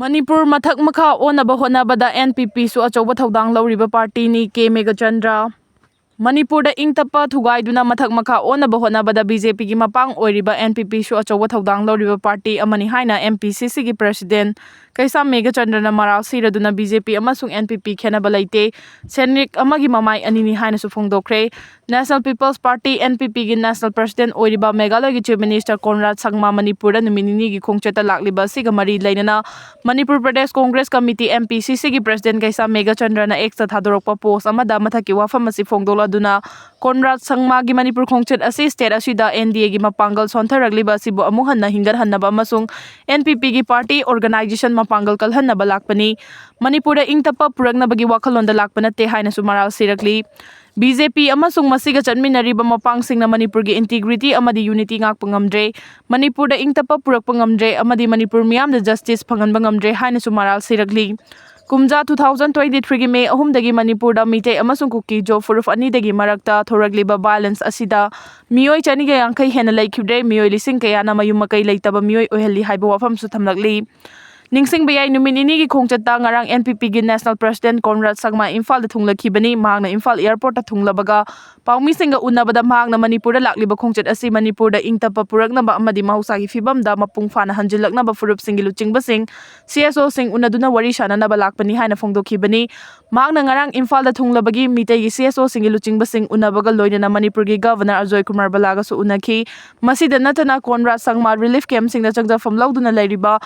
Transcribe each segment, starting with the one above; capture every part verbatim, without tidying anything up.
ꯃꯅꯤꯄꯨꯔ ꯃꯊꯛ ꯃꯈꯥ ꯑꯣꯟꯅꯕ ꯍꯣꯠꯅꯕꯗ ꯑꯦꯟ ꯄꯤ ꯄꯤꯁꯨ ꯑꯆꯧꯕ ꯊꯧꯗꯥꯡ ꯂꯧꯔꯤꯕ ꯄꯥꯔꯇꯤꯅꯤ, ꯀꯦ ꯃꯦꯘꯆꯟꯗ꯭ꯔ꯫ ꯃꯅꯤꯄꯨꯔꯗ ꯏꯪ ꯇꯞꯄ ꯊꯨꯒꯥꯏꯗꯨꯅ ꯃꯊꯛ ꯃꯈꯥ ꯑꯣꯟꯅꯕ ꯍꯣꯠꯅꯕꯗ ꯕꯤ ꯖꯦ ꯄꯤꯒꯤ ꯃꯄꯥꯡ ꯑꯣꯏꯔꯤꯕ ꯑꯦꯟ ꯄꯤ ꯄꯤꯁꯨ ꯑꯆꯧꯕ ꯊꯧꯗꯥꯡ ꯂꯧꯔꯤꯕ ꯄꯥꯔꯇꯤ ꯑꯃꯅꯤ ꯍꯥꯏꯅ ꯑꯦꯝ ꯄꯤ ꯁꯤ ꯁꯤꯒꯤ ꯄ꯭ꯔꯁꯤꯗꯦꯟ ꯀꯩꯁꯥꯝ ꯃꯦꯘꯆꯟꯗ꯭ꯔꯅ ꯃꯔꯥꯜ ꯁꯤꯔꯗꯨꯅ ꯕꯤ ꯖꯦ ꯄꯤ ꯑꯃꯁꯨꯡ ꯑꯦꯟ ꯄꯤ ꯄꯤ ꯈꯦꯠꯅꯕ ꯂꯩꯇꯦ, ꯁꯦꯟꯔꯤꯛ ꯑꯃꯒꯤ ꯃꯃꯥꯏ ꯑꯅꯤꯅꯤ ꯍꯥꯏꯅꯁꯨ ꯐꯣꯡꯗꯣꯛꯈ꯭ꯔꯦ꯫ National People's Party, N P P, ꯒꯤ ꯅꯦꯁꯅꯦꯜ ꯄ꯭ꯔꯁꯤꯗꯦꯟ ꯑꯣꯏꯔꯤꯕ ꯃꯦꯘꯥꯂꯌꯒꯤ ꯆꯤꯐ ꯃꯤꯅꯤꯁꯇꯔ ꯀꯣꯟꯔꯥꯗ ꯁꯪꯃꯥ ꯃꯅꯤꯄꯨꯔꯗ ꯅꯨꯃꯤꯠ ꯅꯤꯅꯤꯒꯤ ꯈꯣꯡꯆꯠꯇ ꯂꯥꯛꯂꯤꯕ ꯑꯁꯤꯒ ꯃꯔꯤ ꯂꯩꯅꯅ Manipur Pradesh Congress committee, M P ꯁꯤ ꯁꯤꯒꯤ ꯄ꯭ꯔꯁꯤꯗꯦꯟ ꯀꯩꯁꯥꯝ ꯃꯦꯘꯆꯟꯗ꯭ꯔꯅ ꯑꯦꯛꯁꯇ ꯊꯥꯗꯣꯔꯛꯄ ꯄꯣꯁ ꯑꯃꯗ ꯃꯊꯛꯀꯤ ꯋꯥꯐꯝ ꯑꯁꯤ ꯐꯣꯡꯗꯣꯛꯂꯗꯨꯅ, ꯀꯣꯟꯔꯥꯗ ꯁꯪꯃꯥꯒꯤ ꯃꯅꯤꯄꯨꯔ ꯈꯣꯡꯆꯠ ꯑꯁꯤ ꯁ꯭ꯇꯦꯠ ꯑꯁꯤꯗ ꯑꯦꯟ ꯗꯤ ꯑꯦꯒꯤ ꯃꯄꯥꯡꯒꯜ ꯁꯣꯟꯊꯔꯛꯂꯤꯕ ꯑꯁꯤꯕꯨ ꯑꯃꯨꯛ ꯍꯟꯅ ꯍꯤꯡꯒꯠꯍꯟꯅꯕ ꯑꯃꯁꯨꯡ ꯑꯦꯟ ꯄꯤ ꯄꯤꯒꯤ ꯄꯥꯔꯇꯤ ꯑꯣꯔꯒꯅꯥꯏꯖꯦꯁꯟ ꯃꯄꯥꯡꯒꯜ ꯀꯜꯍꯟꯅꯕ ꯂꯥꯛꯄꯅꯤ꯫ ꯃꯅꯤꯄꯨꯔꯗ ꯏꯪ ꯇꯞꯄ ꯄꯨꯔꯛꯅꯕꯒꯤ ꯋꯥꯈꯜꯂꯣꯟꯗ ꯂꯥꯛꯄ ꯅꯠꯇꯦ ꯍꯥꯏꯅꯁꯨ ꯃꯔꯥꯜ ꯁꯤꯔꯛꯂꯤ꯫ ꯕꯤ ꯖꯦ ꯄꯤ ꯑꯃꯁꯨꯡ ꯃꯁꯤꯒ ꯆꯠꯃꯤꯟꯅꯔꯤꯕ ꯃꯄꯥꯡꯁꯤꯡꯅ ꯃꯅꯤꯄꯨꯔꯒꯤ ꯏꯟꯇꯤꯒ꯭ꯔꯤꯇꯤ ꯑꯃꯗꯤ ꯌꯨꯅꯤꯇꯤ ꯉꯥꯛꯄ ꯉꯝꯗ꯭ꯔꯦ, ꯃꯅꯤꯄꯨꯔꯗ ꯏꯪ ꯇꯞꯄ ꯄꯨꯔꯛꯄ ꯉꯝꯗ꯭ꯔꯦ ꯑꯃꯗꯤ ꯃꯅꯤꯄꯨꯔ ꯃꯤꯌꯥꯝꯗ ꯖꯁꯇꯤꯁ ꯐꯪꯍꯟꯕ ꯉꯝꯗ꯭ꯔꯦ ꯍꯥꯏꯅꯁꯨ ꯃꯔꯥꯜ ꯁꯤꯔꯛꯂꯤ꯫ ꯀꯨꯝꯖꯥ two thousand twenty three ꯒꯤ ꯃꯦ ꯑꯍꯨꯝꯗꯒꯤ ꯃꯅꯤꯄꯨꯔꯗ ꯃꯤꯇꯩ ꯑꯃꯁꯨꯡ ꯀꯨꯀꯤ ꯖꯣ ꯐꯨꯔꯨꯞ ꯑꯅꯤꯗꯒꯤ ꯃꯔꯛꯇ ꯊꯣꯔꯛꯂꯤꯕ ꯚꯥꯏꯑꯣꯂꯦꯟꯁ ꯑꯁꯤꯗ ꯃꯤꯑꯣꯏ ꯆꯅꯤꯒ ꯌꯥꯡꯈꯩ ꯍꯦꯟꯅ ꯂꯩꯈꯤꯗ꯭ꯔꯦ, ꯃꯤꯑꯣꯏ ꯂꯤꯁꯤꯡ ꯀꯌꯥꯅ ꯃꯌꯨꯝ ꯃꯀꯩ ꯂꯩꯇꯕ ꯃꯤꯑꯣꯏ ꯑꯣꯏꯍꯜꯂꯤ ꯍꯥꯏꯕ ꯋꯥꯐꯝꯁꯨ ꯊꯝꯂꯛꯂꯤ꯫ ꯅꯤꯡꯁꯤꯡꯕ ꯌꯥꯏ, ꯅꯨꯃꯤꯠ ꯅꯤꯅꯤꯒꯤ ꯈꯣꯡꯆꯠꯇ ꯉꯔꯥꯡ ꯑꯦꯟ ꯄꯤ ꯄꯤꯒꯤ ꯅꯦꯁꯅꯦꯜ ꯄ꯭ꯔꯁꯤꯗꯦꯟ ꯀꯣꯟꯔꯥꯗ ꯁꯪꯃꯥ ꯏꯝꯐꯥꯜꯗ ꯊꯨꯡꯂꯈꯤꯕꯅꯤ꯫ ꯃꯍꯥꯛꯅ ꯏꯝꯐꯥꯜ ꯑꯦꯌꯔꯄꯣꯔꯠꯇ ꯊꯨꯡꯂꯕꯒ ꯄꯥꯎꯃꯤꯁꯤꯡꯒ ꯎꯅꯕꯗ ꯃꯍꯥꯛꯅ ꯃꯅꯤꯄꯨꯔꯗ ꯂꯥꯛꯂꯤꯕ ꯈꯣꯡꯆꯠ ꯑꯁꯤ ꯃꯅꯤꯄꯨꯔꯗ ꯏꯪ ꯇꯞꯄ ꯄꯨꯔꯛꯅꯕ ꯑꯃꯗꯤ ꯃꯍꯧꯁꯥꯒꯤ ꯐꯤꯕꯝꯗ ꯃꯄꯨꯡ ꯐꯥꯅ ꯍꯟꯖꯤꯜꯂꯛꯅꯕ ꯐꯨꯔꯨꯞꯁꯤꯡꯒꯤ ꯂꯨꯆꯤꯡꯕꯁꯤꯡ, ꯁꯤ ꯑꯦꯁ ꯑꯣꯁꯤꯡ ꯎꯅꯗꯨꯅ ꯋꯥꯔꯤ ꯁꯥꯅꯅꯕ ꯂꯥꯛꯄꯅꯤ ꯍꯥꯏꯅ ꯐꯣꯡꯗꯣꯛꯈꯤꯕꯅꯤ꯫ ꯃꯍꯥꯛꯅ ꯉꯔꯥꯡ ꯏꯝꯐꯥꯜꯗ ꯊꯨꯡꯂꯕꯒꯤ ꯃꯤꯇꯩꯒꯤ ꯁꯤ ꯑꯦꯁ ꯑꯣꯁꯤꯡꯒꯤ ꯂꯨꯆꯤꯡꯕꯁꯤꯡ ꯎꯅꯕꯒ ꯂꯣꯏꯅꯅ ꯃꯅꯤꯄꯨꯔꯒꯤ ꯒꯚꯔꯅꯔ ꯑꯖꯣꯏ ꯀꯨꯃꯥꯔ ꯕꯂꯥꯒꯁꯨ ꯎꯅꯈꯤ꯫ ꯃꯁꯤꯗ ꯅꯠꯇꯅ ꯀꯣꯟꯔꯥꯗ ꯁꯪꯃꯥ ꯔꯤꯂꯤꯐ ꯀꯦꯝꯞꯁꯤꯡꯗ ꯆꯪꯖꯐꯝ ꯂꯧꯗꯨꯅ ꯂꯩꯔꯤꯕ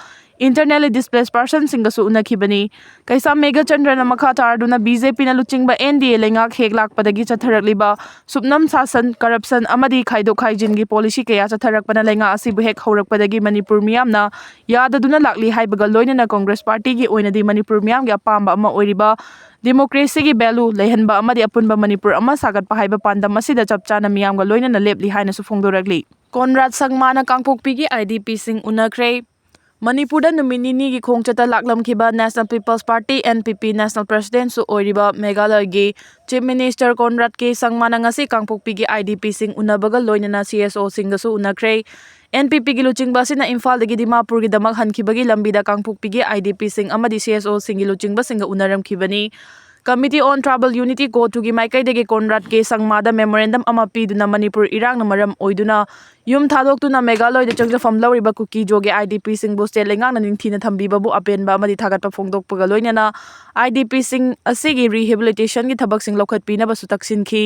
internally displaced personꯁꯤꯡꯒꯁꯨ ꯎꯅꯈꯤꯕꯅꯤ꯫ ꯀꯩꯁꯥꯝ ꯃꯦꯘꯆꯟꯗ꯭ꯔꯅ ꯃꯈꯥ ꯇꯥꯔꯗꯨꯅ ꯕꯤ ꯖꯦ ꯄꯤꯅ ꯂꯨꯆꯤꯡꯕ ꯑꯦꯟ ꯗꯤ ꯑꯦ ꯂꯩꯉꯥꯛ ꯍꯦꯛ ꯂꯥꯛꯄꯗꯒꯤ ꯆꯠꯊꯔꯛꯂꯤꯕ ꯁꯨꯞꯅꯝ ꯁꯥꯁꯟ, ꯀꯔꯞꯁꯟ ꯑꯃꯗꯤ ꯈꯥꯏꯗꯣꯛ ꯈꯥꯏꯖꯤꯟꯒꯤ ꯄꯣꯂꯤꯁꯤ ꯀꯌꯥ ꯆꯠꯊꯔꯛꯄꯅ ꯂꯩꯉꯥꯛ ꯑꯁꯤꯕꯨ ꯍꯦꯛ ꯍꯧꯔꯛꯄꯗꯒꯤ ꯃꯅꯤꯄꯨꯔ ꯃꯤꯌꯥꯝꯅ ꯌꯥꯗꯗꯨꯅ ꯂꯥꯛꯂꯤ ꯍꯥꯏꯕꯒ ꯂꯣꯏꯅꯅ ꯀꯣꯡꯒ꯭ꯔꯦꯁ ꯄꯥꯔꯇꯤꯒꯤ ꯑꯣꯏꯅꯗꯤ ꯃꯅꯤꯄꯨꯔ ꯃꯤꯌꯥꯝꯒꯤ ꯑꯄꯥꯝꯕ ꯑꯃ ꯑꯣꯏꯔꯤꯕ democracyꯒꯤ value ꯂꯩꯍꯟꯕ ꯑꯃꯗꯤ ꯑꯄꯨꯟꯕ ꯃꯅꯤꯄꯨꯔ ꯑꯃ ꯁꯥꯒꯠꯄ ꯍꯥꯏꯕ ꯄꯥꯟꯗꯝ ꯑꯁꯤꯗ ꯆꯞ ꯆꯥꯅ ꯃꯤꯌꯥꯝꯒ ꯂꯣꯏꯅꯅ ꯂꯦꯞꯂꯤ ꯍꯥꯏꯅꯁꯨ ꯐꯣꯡꯗꯣꯔꯛꯂꯤ꯫ ꯀꯣꯟꯔꯥꯗ ꯁꯪꯃꯥꯅ ꯀꯥꯡꯄꯣꯛꯄꯤꯒꯤ ꯑꯥꯏ ꯗꯤ ꯄꯤꯁꯤꯡ ꯎꯅꯈ꯭ꯔꯦ꯫ ꯃꯅꯤꯄꯨꯔꯗ ꯅꯨꯃꯤꯠ ꯅꯤꯅꯤꯒꯤ ꯈꯣꯡꯆꯠꯇ ꯂꯥꯛꯂꯝꯈꯤꯕ National People's Party, N P P, national ꯄ꯭ꯔꯁꯤꯗꯦꯟꯁꯨ ꯑꯣꯏꯔꯤꯕ ꯃꯦꯘꯥꯂꯌꯒꯤ ꯆꯤꯐ ꯃꯤꯅꯤꯁꯇꯔ ꯀꯣꯟꯔꯥꯗ ꯀꯦ ꯁꯪꯃꯥꯅ ꯉꯁꯤ ꯀꯥꯡꯄꯣꯛꯄꯤꯒꯤ ꯑꯥꯏ ꯗꯤ ꯄꯤꯁꯤꯡ ꯎꯅꯕꯒ ꯂꯣꯏꯅꯅ ꯁꯤ ꯑꯦꯁ ꯑꯣꯁꯤꯡꯒꯁꯨ ꯎꯅꯈ꯭ꯔꯦ꯫ ꯑꯦꯟ ꯄꯤ ꯄꯤꯒꯤ ꯂꯨꯆꯤꯡꯕ ꯑꯁꯤꯅ ꯏꯝꯐꯥꯜꯗꯒꯤ ꯗꯤꯃꯥꯄꯨꯔꯒꯤꯗꯃꯛ ꯍꯟꯈꯤꯕꯒꯤ ꯂꯝꯕꯤꯗ ꯀꯥꯡꯄꯣꯛꯄꯤꯒꯤ ꯑꯥꯏ ꯗꯤ ꯄꯤꯁꯤꯡ ꯑꯃꯗꯤ C S ꯑꯣꯁꯤꯡꯒꯤ ꯂꯨꯆꯤꯡꯕꯁꯤꯡꯒ ꯎꯅꯔꯝꯈꯤꯕꯅꯤ꯫ Committee on Tribal Unity, ꯀꯣꯇꯨꯒꯤ ꯃꯥꯏꯀꯩꯗꯒꯤ ꯀꯣꯟꯔꯥꯗ ꯀꯦ ꯁꯪꯃꯥꯗ memorandum ꯑꯃ ꯄꯤꯗꯨꯅ ꯃꯅꯤꯄꯨꯔ ꯏꯔꯥꯡꯅ ꯃꯔꯝ ꯑꯣꯏꯗꯨꯅ ꯌꯨꯝ ꯊꯥꯗꯣꯛꯇꯨꯅ ꯃꯦꯘꯥꯂꯣꯏꯗ ꯆꯪꯖꯐꯝ ꯂꯧꯔꯤꯕ ꯀꯨꯀꯤ ꯖꯣꯒꯤ ꯑꯥꯏ ꯗꯤ ꯄꯤꯁꯤꯡꯕꯨ state ꯂꯩꯉꯥꯛꯅ ꯅꯤꯡꯊꯤꯅ ꯊꯝꯕꯤꯕꯕꯨ ꯑꯄꯦꯟꯕ ꯑꯃꯗꯤ ꯊꯥꯒꯠꯄ ꯐꯣꯡꯗꯣꯛꯄꯒ ꯂꯣꯏꯅꯅ ꯑꯥꯏ ꯗꯤ ꯄꯤꯁꯤꯡ ꯑꯁꯤꯒꯤ rehabilitationꯒꯤ ꯊꯕꯛꯁꯤꯡ ꯂꯧꯈꯠꯄꯤꯅꯕꯁꯨ ꯇꯛꯁꯤꯟꯈꯤ꯫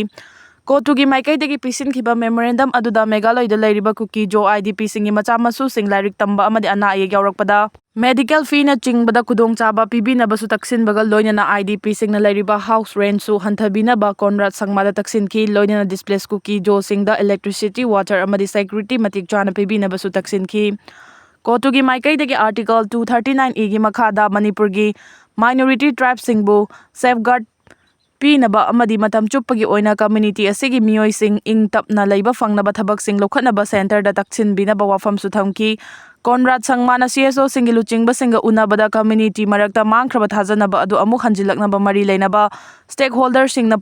ꯀꯣꯇꯨꯒꯤ ꯃꯥꯏꯀꯩꯗꯒꯤ ꯄꯤꯁꯤꯟꯈꯤꯕ memorandum ꯑꯗꯨꯗ ꯃꯦꯘꯥꯂꯣꯏꯗ ꯂꯩꯔꯤꯕ ꯀꯨꯀꯤ ꯖꯣ ꯑꯥꯏ ꯗꯤ ꯄꯤꯁꯤꯡꯒꯤ ꯃꯆꯥ ꯃꯁꯨꯁꯤꯡ ꯂꯥꯏꯔꯤꯛ ꯇꯝꯕ ꯑꯃꯗꯤ ꯑꯅꯥ ꯑꯌꯦꯛ ꯌꯥꯎꯔꯛꯄꯗ medical feeꯅꯆꯤꯡꯕꯗ ꯈꯨꯗꯣꯡꯆꯥꯕ ꯄꯤꯕꯤꯅꯕꯁꯨ ꯇꯛꯁꯤꯟꯕꯒ ꯂꯣꯏꯅꯅ ꯑꯥꯏ ꯗꯤ ꯄꯤꯁꯤꯡꯅ ꯂꯩꯔꯤꯕ house rentꯁꯨ ꯍꯟꯊꯕꯤꯅꯕ ꯀꯣꯟꯔꯥꯗ ꯁꯪꯃꯥꯗ ꯇꯛꯁꯤꯟꯈꯤ꯫ ꯂꯣꯏꯅꯅ displaced ꯀꯨꯀꯤ ꯖꯣꯁꯤꯡꯗ electricity, water ꯑꯃꯗꯤ security ꯃꯇꯤꯛ ꯆꯥꯅ ꯄꯤꯕꯤꯅꯕꯁꯨ ꯇꯛꯁꯤꯟꯈꯤ꯫ ꯀꯣꯇꯨꯒꯤ ꯃꯥꯏꯀꯩꯗꯒꯤ Article two thirty nine Eꯒꯤ ꯃꯈꯥꯗ ꯃꯅꯤꯄꯨꯔꯒꯤ minority tribeꯁꯤꯡꯕꯨ safeguard ꯄꯤꯅꯕ ꯑꯃꯗꯤ ꯃꯇꯝ ꯆꯨꯞꯄꯒꯤ ꯑꯣꯏꯅ community ꯑꯁꯤꯒꯤ ꯃꯤꯑꯣꯏꯁꯤꯡ ꯏꯪ ꯇꯞꯅ ꯂꯩꯕ ꯐꯪꯅꯕ ꯊꯕꯛꯁꯤꯡ ꯂꯧꯈꯠꯅꯕ centreꯗ ꯇꯛꯁꯤꯟꯕꯤꯅꯕ ꯋꯥꯐꯝꯁꯨ ꯊꯝꯈꯤ꯫ ꯀꯣꯟꯔꯥꯗ ꯁꯪꯃꯥꯅ ꯁꯤ ꯑꯦꯁ ꯑꯣꯁꯤꯡꯒꯤ ꯂꯨꯆꯤꯡꯕꯁꯤꯡꯒ ꯎꯅꯕꯗ community ꯃꯔꯛꯇ ꯃꯥꯡꯈ꯭ꯔꯕ ꯊꯥꯖꯅꯕ ꯑꯗꯨ ꯑꯃꯨꯛ ꯍꯟꯖꯤꯜꯂꯛꯅꯕ ꯃꯔꯤ ꯂꯩꯅꯕ stakeholderꯁꯤꯡꯅ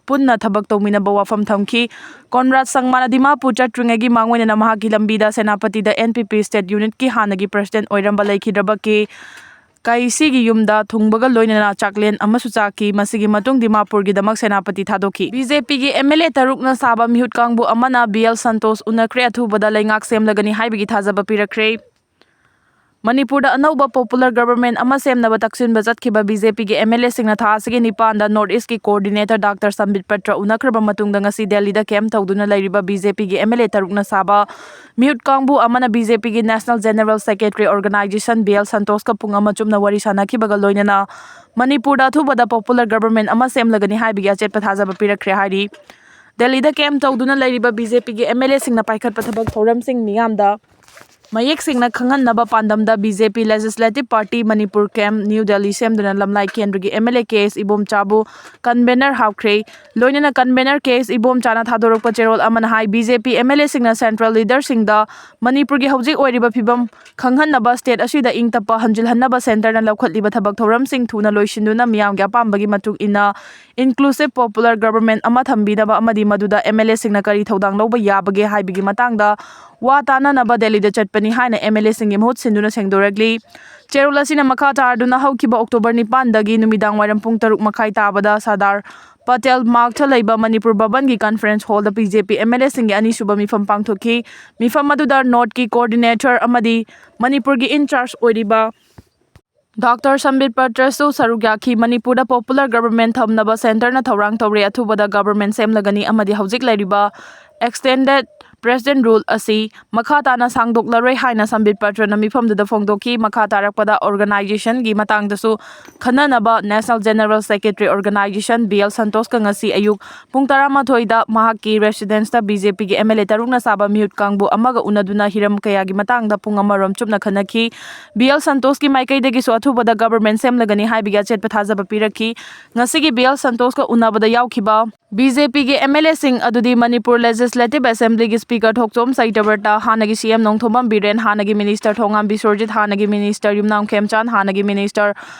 ꯄꯨꯟꯅ ꯊꯕꯛ ꯇꯧꯃꯤꯟꯅꯕ ꯋꯥꯐꯝ ꯊꯝꯈꯤ꯫ ꯀꯣꯟꯔꯥꯗ ꯁꯪꯃꯥꯅ ꯗꯤꯃꯥꯄꯨꯔ ꯆꯠꯇ꯭ꯔꯤꯉꯩꯒꯤ ꯃꯥꯡꯑꯣꯏꯅꯅ ꯃꯍꯥꯛꯀꯤ ꯂꯝꯕꯤꯗ ꯁꯦꯅꯥꯄꯇꯤꯗ ꯑꯦꯟ ꯄꯤ ꯄꯤ state unitꯀꯤ ꯍꯥꯟꯅꯒꯤ president ꯑꯣꯏꯔꯝꯕ ꯂꯩꯈꯤꯗ꯭ꯔꯕ ꯀꯦ ꯀꯥꯏꯁꯤꯒꯤ ꯌꯨꯝꯗ ꯊꯨꯡꯕꯒ ꯂꯣꯏꯅꯅ ꯆꯥꯛꯂꯦꯟ ꯑꯃꯁꯨ ꯆꯥꯈꯤ꯫ ꯃꯁꯤꯒꯤ ꯃꯇꯨꯡ ꯗꯤꯃꯥꯄꯨꯔꯒꯤꯗꯃꯛ ꯁꯦꯅꯥꯄꯇꯤ ꯊꯥꯗꯣꯛꯈꯤ꯫ ꯕꯤ ꯖꯦ ꯄꯤꯒꯤ ꯑꯦꯝ ꯑꯦꯜ ꯑꯦ ꯇꯔꯨꯛꯅ ꯁꯥꯕ ꯃꯤꯍꯨꯠ ꯀꯥꯡꯕꯨ ꯑꯃꯅ ꯕꯤ ꯑꯦꯜ ꯁꯟꯇꯣꯁ ꯎꯅꯈ꯭ꯔꯦ꯫ ꯑꯊꯨꯕꯗ ꯂꯩꯉꯥꯛ ꯁꯦꯝꯂꯒꯅꯤ ꯍꯥꯏꯕꯒꯤ ꯊꯥꯖꯕ ꯄꯤꯔꯛꯈ꯭ꯔꯦ꯫ ꯃꯅꯤꯄꯨꯔꯗ ꯑꯅꯧꯕ popular government ꯑꯃ ꯁꯦꯝꯅꯕ ꯇꯛꯁꯤꯟꯕ ꯆꯠꯈꯤꯕ ꯕꯤ ꯖꯦ ꯄꯤꯒꯤ ꯑꯦꯝ ꯑꯦꯜ ꯑꯦꯁꯤꯡꯅ ꯊꯥ ꯑꯁꯤꯒꯤ ꯅꯤꯄꯥꯟꯗ North Eastꯀꯤ coordinator Doctor ꯁꯝꯕꯤꯠ ꯄꯇ꯭ꯔ ꯎꯅꯈ꯭ꯔꯕ ꯃꯇꯨꯡꯗ ꯉꯁꯤ ꯗꯦꯜꯂꯤꯗ camp ꯇꯧꯗꯨꯅ ꯂꯩꯔꯤꯕ ꯕꯤ ꯖꯦ ꯄꯤꯒꯤ ꯑꯦꯝ ꯑꯦꯜ ꯑꯦ ꯇꯔꯨꯛꯅ ꯁꯥꯕ ꯃꯤꯍꯨꯠ ꯀꯥꯡꯕꯨ ꯑꯃꯅ ꯕꯤ ꯖꯦ ꯄꯤꯒꯤ National General Secretary Organization B L ꯁꯟꯇꯣꯁꯀ ꯄꯨꯡ ꯑꯃ ꯆꯨꯞꯅ ꯋꯥꯔꯤ ꯁꯥꯟꯅꯈꯤꯕꯒ ꯂꯣꯏꯅꯅ ꯃꯅꯤꯄꯨꯔꯗ ꯑꯊꯨꯕꯗ popular government ꯑꯃ ꯁꯦꯝꯂꯒꯅꯤ ꯍꯥꯏꯕꯒꯤ ꯑꯆꯦꯠꯄ ꯊꯥꯖꯕ ꯄꯤꯔꯛꯈ꯭ꯔꯦ ꯍꯥꯏꯔꯤ꯫ ꯗꯦꯜꯂꯤꯗ camp ꯇꯧꯗꯨꯅ ꯂꯩꯔꯤꯕ ꯕꯤ ꯖꯦ ꯄꯤꯒꯤ ꯑꯦꯝ ꯑꯦꯜ ꯑꯦꯁꯤꯡꯅ ꯄꯥꯏꯈꯠꯄ ꯊꯕꯛ ꯊꯧꯔꯝꯁꯤꯡ ꯃꯤꯌꯥꯝꯗ ꯃꯌꯦꯛ ꯁꯦꯡꯅ ꯈꯪꯍꯟꯅꯕ ꯄꯥꯟꯗꯝꯗ B J P Legislative Party Manipur camp new Delhi ꯁꯦꯝꯗꯨꯅ ꯂꯝꯂꯥꯏ ꯀꯦꯟꯗ꯭ꯔꯒꯤ M L A K S ꯏꯕꯣꯝꯆꯥꯕꯨ convener ꯍꯥꯞꯈ꯭ꯔꯦ꯫ ꯂꯣꯏꯅꯅ convener ꯀꯦ ꯑꯦꯁ ꯏꯕꯣꯝꯆꯥꯅ ꯊꯥꯗꯣꯔꯛꯄ ꯆꯦꯔꯣꯜ ꯑꯃꯅ ꯍꯥꯏ, B J P M L ꯑꯦꯁꯤꯡꯅ central leaderꯁꯤꯡꯗ ꯃꯅꯤꯄꯨꯔꯒꯤ ꯍꯧꯖꯤꯛ ꯑꯣꯏꯔꯤꯕ ꯐꯤꯕꯝ ꯈꯪꯍꯟꯅꯕ state ꯑꯁꯤꯗ ꯏꯪ ꯇꯞꯄ ꯍꯟꯖꯤꯜꯍꯟꯅꯕ centreꯅ ꯂꯧꯈꯠꯂꯤꯕ ꯊꯕꯛ ꯊꯧꯔꯝꯁꯤꯡ ꯊꯨꯅ ꯂꯣꯏꯁꯤꯟꯗꯨꯅ ꯃꯤꯌꯥꯝꯒꯤ ꯑꯄꯥꯝꯕꯒꯤ ꯃꯇꯨꯡ ꯏꯟꯅ inclusive popular government ꯑꯃ ꯊꯝꯕꯤꯅꯕ ꯑꯃꯗꯤ ꯃꯗꯨꯗ ꯑꯦꯝ ꯑꯦꯜ ꯑꯦꯁꯤꯡꯅ ꯀꯔꯤ ꯊꯧꯗꯥꯡ ꯂꯧꯕ ꯌꯥꯕꯒꯦ ꯍꯥꯏꯕꯒꯤ ꯃꯇꯥꯡꯗ ꯋꯥ ꯇꯥꯅꯅꯕ ꯗꯦꯜꯂꯤꯗ ꯆꯠꯄꯅꯤ ꯍꯥꯏꯅ ꯑꯦꯝ ꯑꯦꯜ ꯑꯦꯁꯤꯡꯒꯤ ꯃꯍꯨꯠ ꯁꯤꯟꯗꯨꯅ ꯁꯦꯡꯗꯣꯔꯛꯂꯤ꯫ ꯆꯦꯔꯣꯜ ꯑꯁꯤꯅ ꯃꯈꯥ ꯇꯥꯔꯗꯨꯅ ꯍꯧꯈꯤꯕ ꯑꯣꯛꯇꯣꯕꯔ ꯅꯤꯄꯥꯟꯗꯒꯤ ꯅꯨꯃꯤꯗꯥꯡ ꯋꯥꯏꯔꯝ ꯄꯨꯡ ꯇꯔꯨꯛ ꯃꯈꯥꯏ ꯇꯥꯕꯗ ꯁꯔꯗꯥꯔ ꯄꯇꯦꯜ ꯃꯥꯛꯇ ꯂꯩꯕ ꯃꯅꯤꯄꯨꯔ ꯚꯕꯟꯒꯤ ꯀꯟꯐꯔꯦꯟꯁ ꯍꯣꯜꯗ B J P M L ꯑꯦꯁꯤꯡꯒꯤ ꯑꯅꯤꯁꯨꯕ ꯃꯤꯐꯝ ꯄꯥꯡꯊꯣꯛꯈꯤ꯫ ꯃꯤꯐꯝ ꯑꯗꯨꯗ ꯅꯣꯔꯠꯀꯤ ꯀꯣꯑꯣꯔꯗꯤꯅꯦꯇꯔ ꯑꯃꯗꯤ ꯃꯅꯤꯄꯨꯔꯒꯤ ꯏꯟ ꯆꯥꯔꯖ ꯑꯣꯏꯔꯤꯕ ꯗꯥꯛꯇꯔ ꯁꯝꯕꯤꯠ ꯄꯇ꯭ꯔꯁꯨ ꯁꯔꯨꯛ ꯌꯥꯈꯤ꯫ ꯃꯅꯤꯄꯨꯔꯗ ꯄꯣꯄꯨꯂꯔ ꯒꯕꯔꯟꯃꯦꯟ ꯊꯝꯅꯕ ꯁꯦꯟꯇꯔꯅ ꯊꯧꯔꯥꯡ ꯇꯧꯔꯦ꯫ ꯑꯊꯨꯕꯗ ꯒꯕꯔꯟꯃꯦꯟ ꯁꯦꯝꯂꯒꯅꯤ ꯑꯃꯗꯤ ꯍꯧꯖꯤꯛ ꯂꯩꯔꯤꯕ ꯑꯦꯛꯁꯇꯦꯟꯗꯦꯗ ꯄ꯭ꯔꯦꯁꯤꯗꯦꯟ ꯔꯨꯜ ꯑꯁꯤ ꯃꯈꯥ ꯇꯥꯅ ꯁꯥꯡꯗꯣꯛꯂꯔꯣꯏ ꯍꯥꯏꯅ ꯁꯝꯕꯤꯠ ꯄꯇ꯭ꯔꯅ ꯃꯤꯐꯝꯗꯨꯗ ꯐꯣꯡꯗꯣꯛꯈꯤ꯫ ꯃꯈꯥ ꯇꯥꯔꯛꯄꯗ ꯑꯣꯔꯒꯅꯥꯏꯖꯦꯁꯟꯒꯤ ꯃꯇꯥꯡꯗꯁꯨ ꯈꯟꯅꯅꯕ national general secretary organization B L ꯁꯟꯇꯣꯁꯀ ꯉꯁꯤ ꯑꯌꯨꯛ ꯄꯨꯡ ꯇꯔꯥꯃꯥꯊꯣꯏꯗ ꯃꯍꯥꯛꯀꯤ ꯔꯦꯁꯤꯗꯦꯟꯁꯇ ꯕꯤ ꯖꯦ ꯄꯤꯒꯤ ꯑꯦꯝ ꯑꯦꯜ ꯑꯦ ꯇꯔꯨꯛꯅ ꯁꯥꯕ ꯃꯤꯍꯨꯠ ꯀꯥꯡꯕꯨ ꯑꯃꯒ ꯎꯅꯗꯨꯅ ꯍꯤꯔꯝ ꯀꯌꯥꯒꯤ ꯃꯇꯥꯡꯗ ꯄꯨꯡ ꯑꯃꯔꯣꯝ ꯆꯨꯞꯅ ꯈꯟꯅꯈꯤ꯫ ꯕꯤ ꯑꯦꯜ ꯁꯟꯇꯣꯁꯀꯤ ꯃꯥꯏꯀꯩꯗꯒꯤꯁꯨ ꯑꯊꯨꯕꯗ ꯒꯕꯔꯟꯃꯦꯟ ꯁꯦꯝꯂꯒꯅꯤ ꯍꯥꯏꯕꯒꯤ ꯑꯆꯦꯠꯄ ꯊꯥꯖꯕ ꯄꯤꯔꯛꯈꯤ꯫ ꯉꯁꯤꯒꯤ ꯕꯤ ꯑꯦꯜ ꯁꯟꯇꯣꯁꯀ ꯎꯅꯕꯗ ꯌꯥꯎꯈꯤꯕ ꯕꯤ ꯖꯦ ꯄꯤꯒꯤ ꯑꯦꯝ ꯑꯦꯜ ꯑꯦꯁꯤꯡ ꯑꯗꯨꯗꯤ ꯃꯅꯤꯄꯨꯔ ꯂꯦꯖꯤꯁꯂꯦꯇꯤꯚ ꯑꯦꯁꯦꯝꯕ꯭ꯂꯤꯒꯤ ꯁ꯭ꯄꯤꯀꯔ ꯊꯣꯛꯆꯣꯝ ꯁꯩꯇꯕ꯭ꯔꯇ, ꯍꯥꯟꯅꯒꯤ ꯁꯤ ꯑꯦꯝ ꯅꯣꯡꯊꯣꯝꯕꯝ ꯕꯤꯔꯦꯟ, ꯍꯥꯟꯅꯒꯤ ꯃꯤꯅꯤꯁꯇꯔ ꯊꯣꯉꯥꯝ ꯕꯤꯁ꯭ꯋꯔꯖꯤꯠ, ꯍꯥꯟꯅꯒꯤ ꯃꯤꯅꯤꯁꯇꯔ ꯌꯨꯝꯅꯥꯝ ꯈꯦꯝꯆꯥꯟ, ꯍꯥꯟꯅꯒꯤ ꯃꯤꯅꯤꯁꯇꯔ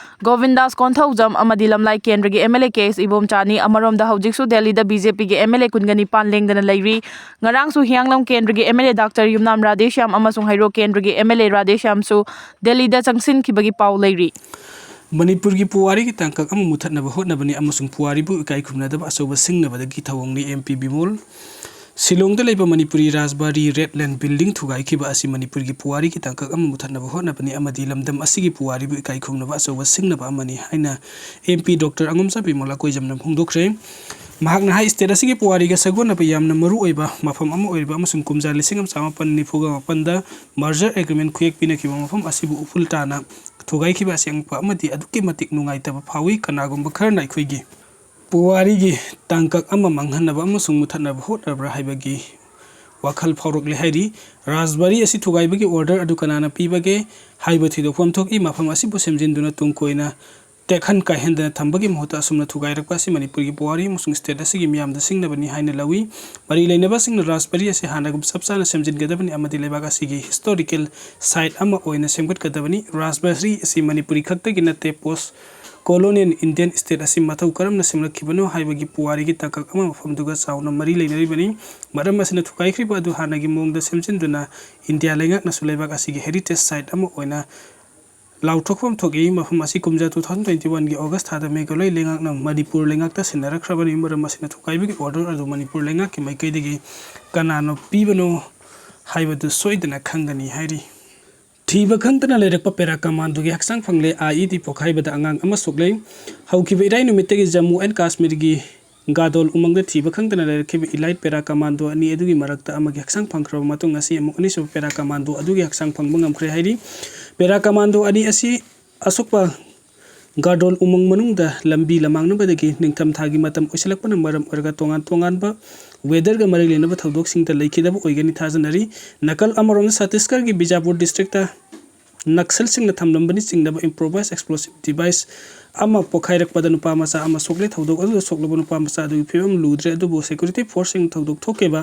ꯒꯣꯕꯤꯟꯗꯥꯁ ꯀꯣꯟꯊꯧꯖꯝ ꯑꯃꯗꯤ ꯂꯝꯂꯥꯏ ꯀꯦꯟꯗ꯭ꯔꯒꯤ ꯑꯦꯝ ꯑꯦꯜ ꯑꯦ ꯀꯦ ꯑꯦꯁ ꯏꯕꯣꯝꯆꯥꯅꯤ꯫ ꯑꯃꯔꯣꯝꯗ ꯍꯧꯖꯤꯛꯁꯨ ꯗꯦꯜꯂꯤꯗ ꯕꯤ ꯖꯦ ꯄꯤꯒꯤ ꯑꯦꯝ ꯑꯦꯜ ꯑꯦ ꯀꯨꯟꯒ ꯅꯤꯄꯥꯟ ꯂꯦꯡꯗꯅ ꯂꯩꯔꯤ꯫ ꯉꯔꯥꯡꯁꯨ ꯍꯤꯌꯥꯡꯂꯝ ꯀꯦꯟꯗ꯭ꯔꯒꯤ ꯑꯦꯝ ꯑꯦꯜ ꯑꯦ ꯗꯥꯛꯇꯔ ꯌꯨꯝꯅꯥꯝ ꯔꯥꯙꯦꯁ꯭ꯌꯥꯝ ꯑꯃꯁꯨꯡ ꯍꯩꯔꯣꯛ ꯀꯦꯟꯗ꯭ꯔꯒꯤ ꯑꯦꯝ ꯑꯦꯜ ꯑꯦ ꯔꯥꯙꯦꯁ꯭ꯌꯥꯝꯁꯨ ꯗꯦꯜꯂꯤꯗ ꯆꯪꯁꯤꯟꯈꯤꯕꯒꯤ ꯄꯥꯎ ꯂꯩꯔꯤ꯫ ꯃꯅꯤꯄꯨꯔꯒꯤ ꯄꯨꯋꯥꯔꯤꯒꯤ ꯇꯥꯡꯀꯛ ꯑꯃ ꯃꯨꯊꯠꯅꯕ ꯍꯣꯠꯅꯕꯅꯤ ꯑꯃꯁꯨꯡ ꯄꯨꯋꯥꯔꯤꯕꯨ ꯏꯀꯥꯏ ꯈꯨꯝꯅꯗꯕ ꯑꯆꯧꯕ ꯁꯤꯡꯅꯕꯗꯒꯤ ꯊꯧꯑꯣꯡꯅꯤ ꯑꯦꯝ ꯄꯤ ꯕꯤꯃꯣꯜ꯫ ꯁꯤꯂꯣꯡꯗ ꯂꯩꯕ ꯃꯅꯤꯄꯨꯔꯤ ꯔꯥꯖꯕꯥꯔꯤ ꯔꯦꯗ ꯂꯦꯟ ꯕꯤꯜꯗꯤꯡ ꯊꯨꯒꯥꯏꯈꯤꯕ ꯑꯁꯤ ꯃꯅꯤꯄꯨꯔꯒꯤ ꯄꯨꯋꯥꯔꯤꯒꯤ ꯇꯥꯡꯀꯛ ꯑꯃ ꯃꯨꯊꯠꯅꯕ ꯍꯣꯠꯅꯕꯅꯤ ꯑꯃꯗꯤ ꯂꯝꯗꯝ ꯑꯁꯤꯒꯤ ꯄꯨꯋꯥꯔꯤꯕꯨ ꯏꯀꯥꯏ ꯈꯨꯝꯅꯕ ꯑꯆꯧꯕ ꯁꯤꯡꯅꯕ ꯑꯃꯅꯤ ꯍꯥꯏꯅ ꯑꯦꯝ ꯄꯤ ꯗꯣꯛꯇꯔ ꯑꯉꯝꯆꯥ ꯕꯤꯃꯣꯜ ꯑꯀꯣꯏꯖꯝꯅ ꯐꯣꯡꯗꯣꯛꯈ꯭ꯔꯦ꯫ ꯃꯍꯥꯛꯅ ꯍꯥꯏ, ꯁ꯭ꯇꯦꯠ ꯑꯁꯤꯒꯤ ꯄꯨꯋꯥꯔꯤꯒ ꯁꯥꯒꯣꯟꯅꯕ ꯌꯥꯝꯅ ꯃꯔꯨ ꯑꯣꯏꯕ ꯃꯐꯝ ꯑꯃ ꯑꯣꯏꯔꯤꯕ ꯑꯃꯁꯨꯡ ꯀꯨꯝꯖꯥ ꯂꯤꯁꯤꯡ ꯑꯃ ꯆꯥꯃꯥꯄꯟ ꯅꯤꯐꯨꯒ ꯃꯥꯄꯟꯗ ꯃꯔꯖꯔ ꯑꯦꯒ꯭ꯔꯤꯃꯦꯟ ꯈꯨꯌꯦꯛ ꯄꯤꯅꯈꯤꯕ ꯃꯐꯝ ꯑꯁꯤꯕꯨ ꯎꯐꯨꯜ ꯇꯥꯅ ꯊꯨꯒꯥꯏꯈꯤꯕ ꯑꯁꯤ ꯑꯉꯛꯄ ꯑꯃꯗꯤ ꯑꯗꯨꯛꯀꯤ ꯃꯇꯤꯛ ꯅꯨꯡꯉꯥꯏꯇꯕ ꯐꯥꯎꯏ꯫ ꯀꯅꯥꯒꯨꯝꯕ ꯈꯔꯅ ꯑꯩꯈꯣꯏꯒꯤ ꯄꯨꯋꯥꯔꯤꯒꯤ ꯇꯥꯡꯀꯛ ꯑꯃ ꯃꯥꯡꯍꯟꯅꯕ ꯑꯃꯁꯨꯡ ꯃꯨꯊꯠꯅꯕ ꯍꯣꯠꯅꯕ꯭ꯔꯥ ꯍꯥꯏꯕꯒꯤ ꯋꯥꯈꯜ ꯐꯥꯎꯔꯛꯂꯦ ꯍꯥꯏꯔꯤ꯫ ꯔꯥꯖꯕꯥꯔꯤ ꯑꯁꯤ ꯊꯨꯒꯥꯏꯕꯒꯤ ꯑꯣꯔꯗꯔ ꯑꯗꯨ ꯀꯅꯥꯅ ꯄꯤꯕꯒꯦ ꯍꯥꯏꯕ ꯊꯤꯗꯣꯛꯐꯝ ꯊꯣꯛꯏ꯫ ꯃꯐꯝ ꯑꯁꯤꯕꯨ ꯁꯦꯝꯖꯤꯟꯗꯨꯅ ꯇꯨꯡ ꯀꯣꯏꯅ ꯇꯦꯛꯍꯟ ꯀꯥꯏꯍꯟꯗꯅ ꯊꯝꯕꯒꯤ ꯃꯍꯨꯠꯇ ꯑꯁꯨꯝꯅ ꯊꯨꯒꯥꯏꯔꯛꯄ ꯑꯁꯤ ꯃꯅꯤꯄꯨꯔꯒꯤ ꯄꯨꯋꯥꯔꯤ ꯑꯃꯁꯨꯡ ꯁ꯭ꯇꯦꯠ ꯑꯁꯤꯒꯤ ꯃꯤꯌꯥꯝꯗ ꯁꯤꯡꯅꯕꯅꯤ ꯍꯥꯏꯅ ꯂꯧꯏ꯫ ꯃꯔꯤ ꯂꯩꯅꯕꯁꯤꯡꯅ ꯔꯥꯖꯕꯥꯔꯤ ꯑꯁꯤ ꯍꯥꯟꯅꯒꯨꯝ ꯆꯞ ꯆꯥꯅ ꯁꯦꯝꯖꯤꯟꯒꯗꯕꯅꯤ ꯑꯃꯗꯤ ꯂꯩꯕꯥꯛ ꯑꯁꯤꯒꯤ ꯍꯤꯁꯇꯣꯔꯤꯀꯦꯜ ꯁꯥꯏꯠ ꯑꯃ ꯑꯣꯏꯅ ꯁꯦꯝꯒꯠꯀꯗꯕꯅꯤ꯫ ꯔꯥꯖꯕꯥꯔꯤ ꯑꯁꯤ ꯃꯅꯤꯄꯨꯔꯤ ꯈꯛꯇꯒꯤ ꯅꯠꯇꯦ, ꯄꯣꯁ colonial Indian state ꯑꯁꯤ ꯃꯊꯧ ꯀꯔꯝꯅ ꯁꯦꯝꯂꯛꯈꯤꯕꯅꯣ ꯍꯥꯏꯕꯒꯤ ꯄꯨꯋꯥꯔꯤꯒꯤ ꯇꯥꯡꯀꯛ ꯑꯃ ꯃꯐꯝꯗꯨꯒ ꯆꯥꯎꯅ ꯃꯔꯤ ꯂꯩꯅꯔꯤꯕꯅꯤ꯫ ꯃꯔꯝ ꯑꯁꯤꯅ ꯊꯨꯒꯥꯏꯈ꯭ꯔꯤꯕ ꯑꯗꯨ ꯍꯥꯟꯅꯒꯤ ꯃꯑꯣꯡꯗ ꯁꯦꯝꯖꯤꯟꯗꯨꯅ ꯏꯟꯗꯤꯌꯥ ꯂꯩꯉꯥꯛꯅꯁꯨ ꯂꯩꯕꯥꯛ ꯑꯁꯤꯒꯤ heritage site ꯑꯃ ꯑꯣꯏꯅ ꯂꯥꯎꯊꯣꯛꯐꯝ ꯊꯣꯛꯏ꯫ ꯃꯐꯝ ꯑꯁꯤ ꯀꯨꯝꯖꯥ two thousand twenty one ꯒꯤ August ꯊꯥꯗ ꯃꯦꯘꯥꯂꯣꯏ ꯂꯩꯉꯥꯛꯅ ꯃꯅꯤꯄꯨꯔ ꯂꯩꯉꯥꯛꯇ ꯁꯤꯟꯅꯔꯛꯈ꯭ꯔꯕꯅꯤ꯫ ꯃꯔꯝ ꯑꯁꯤꯅ ꯊꯨꯒꯥꯏꯕꯒꯤ order ꯑꯗꯨ ꯃꯅꯤꯄꯨꯔ ꯂꯩꯉꯥꯛꯀꯤ ꯃꯥꯏꯀꯩꯗꯒꯤ ꯀꯅꯥꯅ ꯄꯤꯕꯅꯣ ꯍꯥꯏꯕꯗꯨ ꯁꯣꯏꯗꯅ ꯈꯪꯒꯅꯤ ꯍꯥꯏꯔꯤ꯫ ꯊꯤꯕ ꯈꯪꯗꯅ ꯂꯩꯔꯛꯄ ꯄꯦꯔꯥ ꯀꯃꯥꯟꯗꯣꯒꯤ ꯍꯛꯆꯥꯡ ꯐꯪꯂꯦ꯫ IED ꯄꯣꯈꯥꯏꯕꯗ ꯑꯉꯥꯡ ꯑꯃ ꯁꯣꯛꯂꯦ꯫ ꯍꯧꯈꯤꯕ ꯏꯔꯥꯏ ꯅꯨꯃꯤꯠꯇꯒꯤ ꯖꯝꯃꯨ ꯑꯦꯟ ꯀꯥꯁꯃꯤꯔꯒꯤ ꯒꯥꯗꯣꯜ ꯎꯃꯪꯗ ꯊꯤꯕ ꯈꯪꯗꯅ ꯂꯩꯔꯛꯈꯤꯕ elite ꯄꯦꯔꯥ ꯀꯃꯥꯟꯗꯣ ꯑꯅꯤ ꯑꯗꯨꯒꯤ ꯃꯔꯛꯇ ꯑꯃꯒꯤ ꯍꯛꯆꯥꯡ ꯐꯪꯈ꯭ꯔꯕ ꯃꯇꯨꯡ, ꯉꯁꯤ ꯑꯃꯨꯛ ꯑꯅꯤꯁꯨꯕ ꯄꯦꯔꯥ ꯀꯃꯥꯟꯗꯣ ꯑꯗꯨꯒꯤ ꯍꯛꯆꯥꯡ ꯐꯪꯕ ꯉꯝꯈ꯭ꯔꯦ ꯍꯥꯏꯔꯤ꯫ ꯄꯦꯔꯥ ꯀꯃꯥꯟꯗꯣ ꯑꯅꯤ ꯑꯁꯤ ꯑꯁꯣꯛꯄ ꯒꯥꯔꯗꯣꯜ ꯎꯃꯪ ꯃꯅꯨꯡꯗ ꯂꯝꯕꯤ ꯂꯃꯥꯡꯅꯕꯗꯒꯤ ꯅꯤꯡꯊꯝꯊꯥꯒꯤ ꯃꯇꯝ ꯑꯣꯏꯁꯤꯜꯂꯛꯄꯅ ꯃꯔꯝ ꯑꯣꯏꯔꯒ ꯇꯣꯉꯥꯟ ꯇꯣꯉꯥꯟꯕ weatherꯒ ꯃꯔꯤ ꯂꯩꯅꯕ ꯊꯧꯗꯣꯛꯁꯤꯡꯗ ꯂꯩꯈꯤꯗꯕ ꯑꯣꯏꯒꯅꯤ ꯊꯥꯖꯅꯔꯤ꯫ ꯅꯥꯀꯜ ꯑꯃꯔꯣꯝꯗ ꯁꯠꯇꯤꯁꯒꯔꯒꯤ ꯕꯤꯖꯥꯄꯨꯔ districtꯇ ꯅꯛꯁꯜꯁꯤꯡꯅ ꯊꯝꯂꯝꯕꯅꯆꯤꯡꯅꯕ improvised explosive device ꯑꯃ ꯄꯣꯈꯥꯏꯔꯛꯄꯗ ꯅꯨꯄꯥ ꯃꯆꯥ ꯑꯃ ꯁꯣꯛꯂꯦ꯫ ꯊꯧꯗꯣꯛ ꯑꯗꯨꯗ ꯁꯣꯛꯂꯕ ꯅꯨꯄꯥ ꯃꯆꯥ ꯑꯗꯨꯒꯤ ꯐꯤꯕꯝ ꯂꯨꯗ꯭ꯔꯦ, ꯑꯗꯨꯕꯨ security forceꯁꯤꯡ ꯊꯧꯗꯣꯛ ꯊꯣꯛꯈꯤꯕ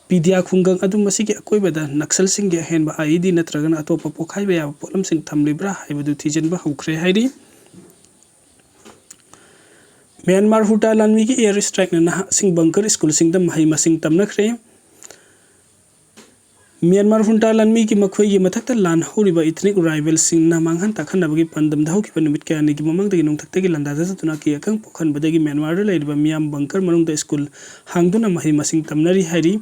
ꯄꯤꯗꯤꯌꯥ ꯈꯨꯡꯒꯪ ꯑꯗꯨ ꯃꯁꯤꯒꯤ ꯑꯀꯣꯏꯕꯗ ꯅꯛꯁꯜꯁꯤꯡꯒꯤ ꯑꯍꯦꯟꯕ IED ꯅꯠꯇ꯭ꯔꯒꯅ ꯑꯇꯣꯞꯄ ꯄꯣꯈꯥꯏꯕ ꯌꯥꯕ ꯄꯣꯠꯂꯝꯁꯤꯡ ꯊꯝꯂꯤꯕ꯭ꯔꯥ ꯍꯥꯏꯕꯗꯨ ꯊꯤꯖꯤꯟꯕ ꯍꯧꯈ꯭ꯔꯦ ꯍꯥꯏꯔꯤ꯫ ꯃ꯭ꯌꯥꯟꯃꯥꯔ ꯍꯨꯟꯇꯥ ꯂꯥꯟꯃꯤꯒꯤ air strikeꯅ ꯅꯍꯥꯁꯤꯡ bunker schoolꯁꯤꯡꯗ ꯃꯍꯩ ꯃꯁꯤꯡ ꯇꯝꯅꯈ꯭ꯔꯦ꯫ ꯃ꯭ꯌꯥꯟꯃꯥꯔ ꯍꯨꯟꯇꯥ ꯂꯥꯟꯃꯤꯒꯤ ꯃꯈꯣꯏꯒꯤ ꯃꯊꯛꯇ ꯂꯥꯟ ꯍꯧꯔꯤꯕ ethnic rivalꯁꯤꯡꯅ ꯃꯥꯡꯍꯟ ꯇꯥꯛꯍꯟꯅꯕꯒꯤ ꯄꯥꯟꯗꯝꯗ ꯍꯧꯈꯤꯕ ꯅꯨꯃꯤꯠ ꯀꯌꯥꯅꯤꯒꯤ ꯃꯃꯥꯡꯗꯒꯤ ꯅꯣꯡꯊꯛꯇꯒꯤ ꯂꯥꯟꯗꯥ ꯆꯠꯊꯗꯨꯅ ꯑꯀꯤ ꯑꯈꯪ ꯄꯣꯛꯍꯟꯕꯗꯒꯤ ꯃ꯭ꯌꯥꯟꯃꯥꯔꯗ ꯂꯩꯔꯤꯕ ꯃꯤꯌꯥꯝ bunker ꯃꯅꯨꯡꯗ school ꯍꯥꯡꯗꯨꯅ ꯃꯍꯩ ꯃꯁꯤꯡ ꯇꯝꯅꯔꯤ ꯍꯥꯏꯔꯤ꯫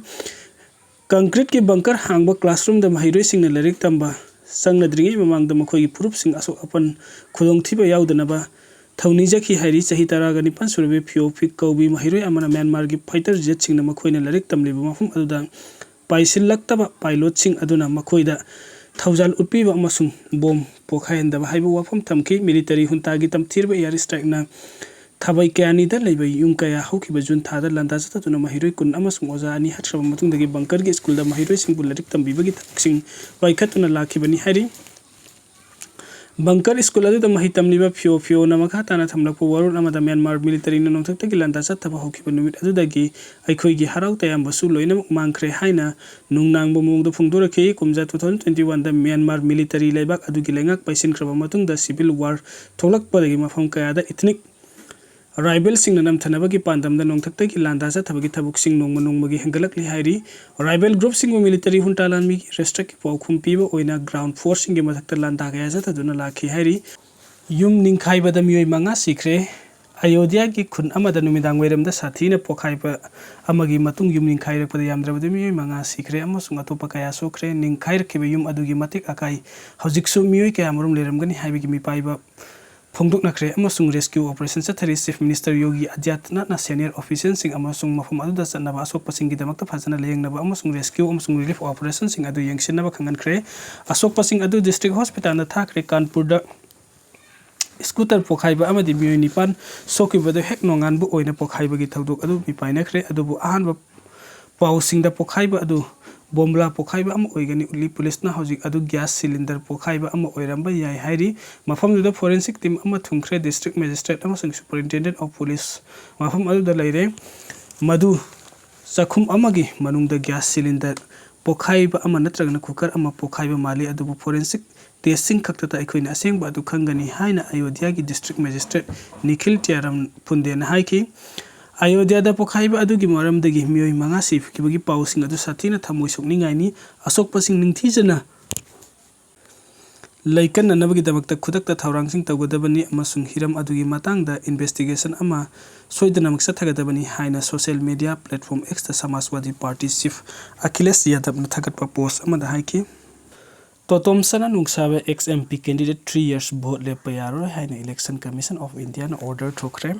Concreteꯀꯤ bunker ꯍꯥꯡꯕ classroomꯗ ꯃꯍꯩꯔꯣꯏꯁꯤꯡꯅ ꯂꯥꯏꯔꯤꯛ ꯇꯝꯕ ꯆꯪꯅꯗ꯭ꯔꯤꯉꯩ ꯃꯃꯥꯡꯗ ꯃꯈꯣꯏꯒꯤ ꯐꯨꯔꯨꯞꯁꯤꯡ ꯑꯁꯣꯛ ꯑꯄꯟ ꯈꯨꯗꯣꯡꯊꯤꯕ ꯌꯥꯎꯗꯅꯕ ꯊꯧꯅꯤꯖꯈꯤ ꯍꯥꯏꯔꯤ꯫ ꯆꯍꯤ ꯇꯔꯥꯒ ꯅꯤꯄꯥꯟ ꯁꯨꯔꯕꯤ ꯐꯤꯌꯣ ꯐꯤꯛ ꯀꯧꯕꯤ ꯃꯍꯩꯔꯣꯏ ꯑꯃꯅ ꯃ꯭ꯌꯥꯟꯃꯥꯔꯒꯤ fighter jetꯁꯤꯡꯅ ꯃꯈꯣꯏꯅ ꯂꯥꯏꯔꯤꯛ ꯇꯝꯂꯤꯕ ꯃꯐꯝ ꯑꯗꯨꯗ ꯄꯥꯏꯁꯤꯜꯂꯛꯇꯕ pilotꯁꯤꯡ ꯑꯗꯨꯅ ꯃꯈꯣꯏꯗ ꯊꯧꯖꯥꯜ ꯎꯠꯄꯤꯕ ꯑꯃꯁꯨꯡ bomb ꯄꯣꯈꯥꯏꯍꯟꯗꯕ ꯍꯥꯏꯕ ꯋꯥꯐꯝ ꯊꯝꯈꯤ꯫ Military ꯍꯨꯟꯇꯥꯒꯤ ꯇꯝꯊꯤꯔꯕ air strikeꯅ ꯊꯥꯕꯩ ꯀꯌꯥꯅꯤꯗ ꯂꯩꯕ ꯌꯨꯝ ꯀꯌꯥ ꯍꯧꯈꯤꯕ ꯖꯨꯟ ꯊꯥꯗ ꯂꯥꯟꯗꯥ ꯆꯠꯊꯗꯨꯅ ꯃꯍꯩꯔꯣꯏ ꯀꯨꯟ ꯑꯃꯁꯨꯡ ꯑꯣꯖꯥ ꯑꯅꯤ ꯍꯥꯠꯈ꯭ꯔꯕ ꯃꯇꯨꯡꯗꯒꯤ bunkerꯒꯤ schoolꯗ ꯃꯍꯩꯔꯣꯏꯁꯤꯡꯕꯨ ꯂꯥꯏꯔꯤꯛ ꯇꯝꯕꯤꯕꯒꯤ ꯊꯕꯛꯁꯤꯡ ꯄꯥꯏꯈꯠꯇꯨꯅ ꯂꯥꯛꯈꯤꯕꯅꯤ ꯍꯥꯏꯔꯤ꯫ ꯕꯪꯀꯔ ꯁ꯭ꯀꯨꯜ ꯑꯗꯨꯗ ꯃꯍꯩ ꯇꯝꯂꯤꯕ ꯐꯤꯌꯣ ꯐꯤꯌꯣꯅ ꯃꯈꯥ ꯇꯥꯅ ꯊꯝꯂꯛꯄ ꯋꯥꯔꯣꯜ ꯑꯃꯗ ꯃ꯭ꯌꯥꯟꯃꯥꯔ ꯃꯤꯂꯤꯇꯔꯤꯅ ꯅꯣꯡꯊꯛꯇꯒꯤ ꯂꯥꯟꯗꯥ ꯆꯠꯊꯕ ꯍꯧꯈꯤꯕ ꯅꯨꯃꯤꯠ ꯑꯗꯨꯗꯒꯤ ꯑꯩꯈꯣꯏꯒꯤ ꯍꯔꯥꯎ ꯇꯌꯥꯝꯕꯁꯨ ꯂꯣꯏꯅꯃꯛ ꯃꯥꯡꯈ꯭ꯔꯦ ꯍꯥꯏꯅ ꯅꯨꯡꯅꯥꯡꯕ ꯃꯑꯣꯡꯗ ꯐꯣꯡꯗꯣꯔꯛꯈꯤ꯫ ꯀꯨꯝꯖꯥ two thousand twenty one ꯗ ꯃ꯭ꯌꯥꯟꯃꯥꯔ ꯃꯤꯂꯤꯇꯔꯤ ꯂꯩꯕꯥꯛ ꯑꯗꯨꯒꯤ ꯂꯩꯉꯥꯛ ꯄꯥꯏꯁꯤꯟꯈ꯭ꯔꯕ ꯃꯇꯨꯡꯗ ꯁꯤꯚꯤꯜ ꯋꯥꯔ ꯊꯣꯛꯂꯛꯄꯗꯒꯤ ꯃꯐꯝ ꯀꯌꯥꯗ ꯏꯊꯅꯤꯛ ꯔꯥꯏꯕꯦꯜꯁꯤꯡꯅ ꯅꯝꯊꯅꯕꯒꯤ ꯄꯥꯟꯗꯝꯗ ꯅꯣꯡꯊꯛꯇꯒꯤ ꯂꯥꯟꯗꯥ ꯆꯠꯊꯕꯒꯤ ꯊꯕꯛꯁꯤꯡ ꯅꯣꯡꯃ ꯅꯣꯡꯃꯒꯤ ꯍꯦꯟꯒꯠꯂꯛꯂꯤ ꯍꯥꯏꯔꯤ꯫ ꯔꯥꯏꯕꯦꯜ ꯒ꯭ꯔꯨꯞꯁꯤꯡꯕꯨ ꯃꯤꯂꯤꯇꯔꯤ ꯍꯨꯟꯇꯥ ꯂꯥꯟꯃꯤꯒꯤ ꯔꯦꯁꯇ꯭ꯔꯛꯀꯤ ꯄꯥꯎꯈꯨꯝ ꯄꯤꯕ ꯑꯣꯏꯅ ꯒ꯭ꯔꯥꯎꯟ ꯐꯣꯔꯁꯁꯤꯡꯒꯤ ꯃꯊꯛꯇ ꯂꯥꯟꯗꯥ ꯀꯌꯥ ꯆꯠꯊꯗꯨꯅ ꯂꯥꯛꯈꯤ ꯍꯥꯏꯔꯤ꯫ ꯌꯨꯝ ꯅꯤꯡꯈꯥꯏꯕꯗ ꯃꯤꯑꯣꯏ ꯃꯉꯥ ꯁꯤꯈ꯭ꯔꯦ꯫ ꯑꯌꯣꯙ꯭ꯌꯥꯒꯤ ꯈꯨꯟ ꯑꯃꯗ ꯅꯨꯃꯤꯗꯥꯡ ꯋꯥꯏꯔꯝꯗ ꯁꯥꯊꯤꯅ ꯄꯣꯈꯥꯏꯕ ꯑꯃꯒꯤ ꯃꯇꯨꯡ ꯌꯨꯝ ꯅꯤꯡꯈꯥꯏꯔꯛꯄꯗ ꯌꯥꯝꯗ꯭ꯔꯕꯗ ꯃꯤꯑꯣꯏ ꯃꯉꯥ ꯁꯤꯈ꯭ꯔꯦ ꯑꯃꯁꯨꯡ ꯑꯇꯣꯞꯄ ꯀꯌꯥ ꯁꯣꯛꯈ꯭ꯔꯦ꯫ ꯅꯤꯡꯈꯥꯏꯔꯛꯈꯤꯕ ꯌꯨꯝ ꯑꯗꯨꯒꯤ ꯃꯇꯤꯛ ꯑꯀꯥꯏ ꯍꯧꯖꯤꯛꯁꯨ ꯃꯤꯑꯣꯏ ꯀꯌꯥꯃꯔꯨꯝ ꯂꯩꯔꯝꯒꯅꯤ ꯍꯥꯏꯕꯒꯤ ꯃꯤꯄꯥꯏꯕ ꯐꯣꯡꯗꯣꯛꯅꯈ꯭ꯔꯦ ꯑꯃꯁꯨꯡ ꯔꯦꯁꯀ꯭ꯌꯨ ꯑꯣꯄꯔꯦꯁꯟ ꯆꯠꯊꯔꯤ꯫ ꯆꯤꯐ ꯃꯤꯅꯤꯁꯇꯔ ꯌꯣꯒꯤ ꯑꯗꯤꯇ꯭ꯌꯅꯥꯊꯅ ꯁꯦꯅꯤꯌꯔ ꯑꯣꯐꯤꯁꯤꯌꯦꯜꯁꯤꯡ ꯑꯃꯁꯨꯡ ꯃꯐꯝ ꯑꯗꯨꯗ ꯆꯠꯅꯕ ꯑꯁꯣꯛꯄꯁꯤꯡꯒꯤꯗꯃꯛꯇ ꯐꯖꯅ ꯂꯥꯌꯦꯡꯅꯕ ꯑꯃꯁꯨꯡ ꯔꯦꯁꯀ꯭ꯌꯨ ꯑꯃꯁꯨꯡ ꯔꯤꯂꯤꯐ ꯑꯣꯄꯔꯦꯁꯟꯁꯤꯡ ꯑꯗꯨ ꯌꯦꯡꯁꯤꯟꯅꯕ ꯈꯪꯍꯟꯈ꯭ꯔꯦ꯫ ꯑꯁꯣꯛꯄꯁꯤꯡ ꯑꯗꯨ ꯗꯤꯁꯇ꯭ꯔꯤꯛ ꯍꯣꯁꯄꯤꯇꯥꯜꯗ ꯊꯥꯈ꯭ꯔꯦ꯫ ꯀꯥꯟꯄꯨꯔꯗ ꯁ꯭ꯀꯨꯇꯔ ꯄꯣꯈꯥꯏꯕ ꯑꯃꯗꯤ ꯃꯤꯑꯣꯏ ꯅꯤꯄꯥꯟ ꯁꯣꯛꯈꯤꯕꯗꯨ ꯍꯦꯛ ꯅꯣꯡꯉꯥꯟꯕ ꯑꯣꯏꯅ ꯄꯣꯈꯥꯏꯕꯒꯤ ꯊꯧꯗꯣꯛ ꯑꯗꯨ ꯃꯤꯄꯥꯏꯅꯈ꯭ꯔꯦ꯫ ꯑꯗꯨꯕꯨ ꯑꯍꯥꯟꯕ ꯄꯥꯎꯁꯤꯡꯗ ꯄꯣꯈꯥꯏꯕ ꯑꯗꯨ ꯕꯣꯝꯕ꯭ꯂꯥ ꯄꯣꯈꯥꯏꯕ ꯑꯃ ꯑꯣꯏꯒꯅꯤ ꯎꯠꯂꯤ꯫ ꯄꯨꯂꯤꯁꯅ ꯍꯧꯖꯤꯛ ꯑꯗꯨ ꯒ꯭ꯌꯥꯁ ꯁꯤꯂꯤꯟꯗꯔ ꯄꯣꯈꯥꯏꯕ ꯑꯃ ꯑꯣꯏꯔꯝꯕ ꯌꯥꯏ ꯍꯥꯏꯔꯤ꯫ ꯃꯐꯝꯗꯨꯗ ꯐꯣꯔꯦꯟꯁꯤꯛ ꯇꯤꯝ ꯑꯃ ꯊꯨꯡꯈ꯭ꯔꯦ꯫ ꯗꯤꯁꯇ꯭ꯔꯤꯛ ꯃꯦꯖꯤꯁꯇ꯭ꯔꯦꯠ ꯑꯃꯁꯨꯡ ꯁꯨꯄꯔꯤꯟꯇꯦꯟꯗꯦꯟꯠ ꯑꯣꯐ ꯄꯨꯂꯤꯁ ꯃꯐꯝ ꯑꯗꯨꯗ ꯂꯩꯔꯦ꯫ ꯃꯗꯨ ꯆꯥꯛꯈꯨꯝ ꯑꯃꯒꯤ ꯃꯅꯨꯡꯗ ꯒ꯭ꯌꯥꯁ ꯁꯤꯂꯤꯟꯗꯔ ꯄꯣꯈꯥꯏꯕ ꯑꯃ ꯅꯠꯇ꯭ꯔꯒꯅ ꯀꯨꯀꯔ ꯑꯃ ꯄꯣꯈꯥꯏꯕ ꯃꯥꯜꯂꯤ, ꯑꯗꯨꯕꯨ ꯐꯣꯔꯦꯟꯁꯤꯛ ꯇꯦꯁꯁꯤꯡ ꯈꯛꯇꯗ ꯑꯩꯈꯣꯏꯅ ꯑꯁꯦꯡꯕ ꯑꯗꯨ ꯈꯪꯒꯅꯤ ꯍꯥꯏꯅ ꯑꯌꯣꯙ꯭ꯌꯥꯒꯤ ꯗꯤꯁꯇ꯭ꯔꯤꯛ ꯃꯦꯖꯤꯁꯇ꯭ꯔꯦꯠ ꯅꯤꯈꯤꯜ ꯇꯤꯌꯥꯔꯝ ꯐꯨꯟꯗꯦꯅ ꯍꯥꯏꯈꯤ꯫ ꯑꯌꯣꯙ꯭ꯌꯥꯗ ꯄꯣꯈꯥꯏꯕ ꯑꯗꯨꯒꯤ ꯃꯔꯝꯗꯒꯤ ꯃꯤꯑꯣꯏ ꯃꯉꯥ ꯁꯤꯈꯤꯕꯒꯤ ꯄꯥꯎꯁꯤꯡ ꯑꯗꯨ ꯁꯥꯊꯤꯅ ꯊꯃꯣꯏ ꯁꯣꯛꯅꯤꯡꯉꯥꯏꯅꯤ꯫ ꯑꯁꯣꯛꯄꯁꯤꯡ ꯅꯤꯡꯊꯤꯖꯅ ꯂꯩꯀꯟꯅꯅꯕꯒꯤꯗꯃꯛꯇ ꯈꯨꯗꯛꯇ ꯊꯧꯔꯥꯡꯁꯤꯡ ꯇꯧꯒꯗꯕꯅꯤ ꯑꯃꯁꯨꯡ ꯍꯤꯔꯝ ꯑꯗꯨꯒꯤ ꯃꯇꯥꯡꯗ ꯏꯟꯚꯦꯁꯇꯤꯒꯦꯁꯟ ꯑꯃ ꯁꯣꯏꯗꯅꯃꯛ ꯆꯠꯊꯒꯗꯕꯅꯤ ꯍꯥꯏꯅ ꯁꯣꯁꯤꯌꯦꯜ ꯃꯤꯗꯤꯌꯥ ꯄ꯭ꯂꯦꯠꯐꯣꯝ ꯑꯦꯛꯁꯇ ꯁꯃꯥꯖꯋꯥꯗꯤ ꯄꯥꯔꯇꯤ ꯆꯤꯐ ꯑꯈꯤꯂꯦꯁ ꯌꯥꯗꯕꯅ ꯊꯥꯒꯠꯄ ꯄꯣꯁ ꯑꯃꯗ ꯍꯥꯏꯈꯤ꯫ ꯇꯣꯇꯣꯝꯁꯅ ꯅꯨꯡꯁꯥꯕ ex MP candidate three years vote ꯂꯦꯞꯄ ꯌꯥꯔꯣꯏ ꯍꯥꯏꯅ Election Commission of Indiaꯅ order ꯊꯣꯛꯈ꯭ꯔꯦ꯫